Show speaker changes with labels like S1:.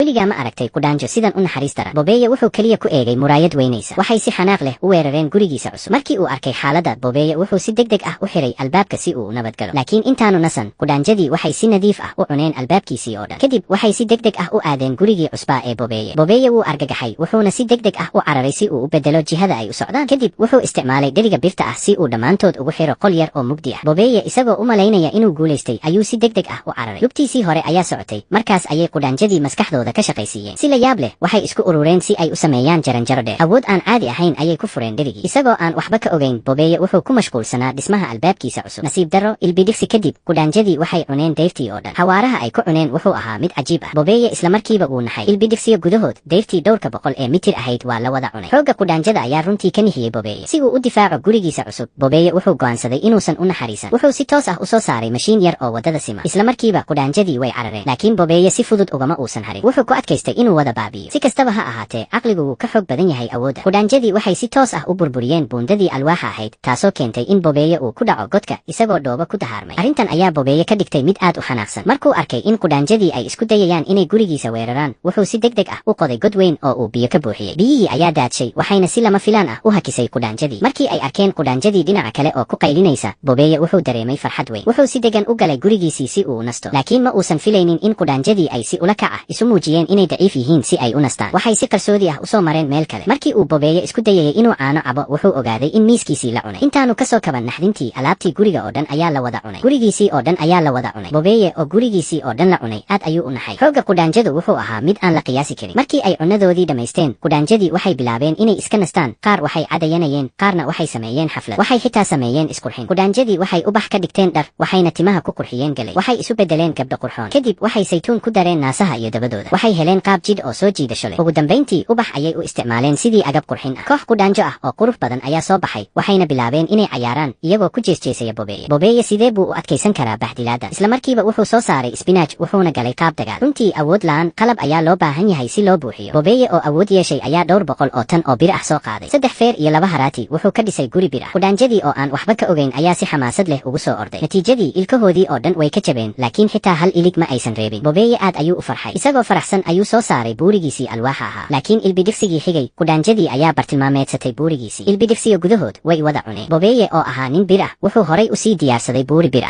S1: Weligaa ma aragtay qudhaanjo sidan u naxariis daran? Bobeeye wuxuu keliya ku eegay muraayad weynaysa. Waxay si xanaaq leh u weerareen gurigiisa cusub. Markii uu arkay xaaladda, Bobeeye wuxuu si degdeg ah u xiray albaabka si uu u nabadgalo. Laakiin intaanu nasan, qudhaanjadii waxay si nadiif ah u cuneen albaabkiisii oo dhan. Kadib waxay si degdeg ah u aadeen gurigii cusbaa ee Bobeeye. Bobeeye wuu argagaxay, wuxuuna si degdeg ah u cararay si uu u bedelo jihada ay u socdaan. Kadib wuxuu isticmaalay dheriga birta ah si uu dhammaantood ugu xiro qol yar oo mugdi ah. Bobeeye isagoo u malaynaya inuu guulaystay ayuu si degdeg ah u cararay. Lugtiisii hore ayaa socotay. Markaas ayay qudhaanjadii maskaxdooda ka shaqaysiiyeen. Si la yaab leh, waxay isku urureen si ay u sameeyaan jaranjaro dheer. Awood aan caadi ahayn ayay ku fureen dherigii. Isagoo aan waxba ka ogayn, Bobeeye wuxuu ku mashquulsanaa dhismaha albaabkiisa cusub. Nasiib darro, ilbidhigsi kadib qudhaanjadii waxay cuneen dayrtii oo dhan. Xawaaraha ay ku cuneen wuxuu ahaa mid cajiib ah. Bobeeye islamarkiiba wuu naxay. Ilbidhigsiyo gudahood, dayrtii dhowrka boqol ee mitir ahayd waa la wada cunay. Xoogga qudhaanjada ayaa runtii ka nixiyey Bobeeye. Si uu u difaaco gurigiisa cusub, Bobeeye wuxuu go'aansaday inuusan u naxariisan. Wuxuu si toos ah usoo saaray mashiin yar oo waddada sima. Islamarkiiba qudhaanjadii way carareen, laakiin Bobeeye si fudud ugama uusan harin. Wuxuu ku adkaystay inuu wada baabi'iyo. Si kastaba ha ahaatee, caqligu wuu ka xoog badan yahay awoodda. Qudhaanjadii waxay si toos ah u burburiyeen buundadii alwaaxa ahayd, taasoo keentay in Bobeeye uu ku dhaco godka isagoo dhoobo ku dahaarmay. Arrintan ayaa Bobeeye ka dhigtay mid aad u xanaaqsan. Markuu arkay in qudhaanjadii ay isku dayayaan inay gurigiisa weeraraan, wuxuu si degdeg ah u qoday god weyn oo uu biyo ka buuxiyey. Biyihii ayaa daadshay, waxayna si lama filaan ah u hakisay qudhaanjadii. Markii ay arkeen qudhaanjadii dhinaca kale oo ku qaylinaysa, Bobeeye wuxuu dareemay farxad weyn. Wuxuu si degan u galay gurigiisii si uu u nasto, laakiin ma uusan filaynin in qudhaanjadii ay si ula kac ah isu muujiyeen inay daciif yihiin si ay u nastaan. Waxay si qarsoodi ah usoo mareen meel kale. Markii uu Bobeeye isku dayayay inuu caano cabo, wuxuu ogaaday in miiskiisii la cunay. Intaanu kasoo kaban naxdintii, alaabtii guriga oo dhan ayaa la wada cunay. Gurigiisii oo dhan ayaa la wada cunay. Bobeeye oo gurigiisii oo dhan la cunay aad ayuu u naxay. Xoogga qudhaanjadu wuxuu ahaa mid aan la qiyaasi karin. Markii ay cunadoodii dhammaysteen, qudhaanjadii waxay bilaabeen inay iska nastaan. Qaar waxay cadayanayeen, qaarna waxay sameeyeen xaflad. Waxay xitaa sameeyeen isqurxin. Qudhaanjadii waxay ubax ka dhigteen dhar, waxayna timaha ku qurxiyeen galay. Waxay isu bedeleen gabdho qurxoon. Kadib waxay saytuun ku dareen naasaha iyo dabadooda. Waxay heleen qaab jidh oo soo jiidasho leh. Ugu dambayntii, ubax ayay u isticmaaleen sidii agab qurxin ah. Koox qudhaanjo ah oo qurux badan ayaa soo baxay, waxayna bilaabeen inay cayaaraan iyagoo ku jeesjeesaya Bobeeye. Bobeeye sidee buu u adkaysan karaa bahdilaada? Islamarkiiba wuxuu soo saaray spinach, wuxuuna galay qaab dagaal. Runtii awood la'aan qalab ayaa loo baahan yahay si loo buuxiyo. Bobeeye oo awood yeeshay ayaa dhowr boqol oo tan oo bir ah soo qaaday. Saddex feer iyo laba haraati wuxuu ka dhisay guri bir ah. Qudhaanjadii oo aan waxba ka ogayn ayaa si xamaasad leh ugu soo orday. Natiijadii, ilkahoodii oo dhan way ka jabeen, laakiin xitaa hal ilig ma aysan reebin. Bobeeye aad ayuu u farxay. Isagoo faraxsan ayuu soo saaray buurigiisii alwaaxa ahaa, laakiin ilbidhigsigii xigay, qudhaanjadii ayaa bartilmaameedsatay buurigiisii. Ilbidhigsiyo gudahood way wada cuneen. Bobeeye oo ahaa nin bir ah wuxuu horay usii diyaarsaday buuri bir ah.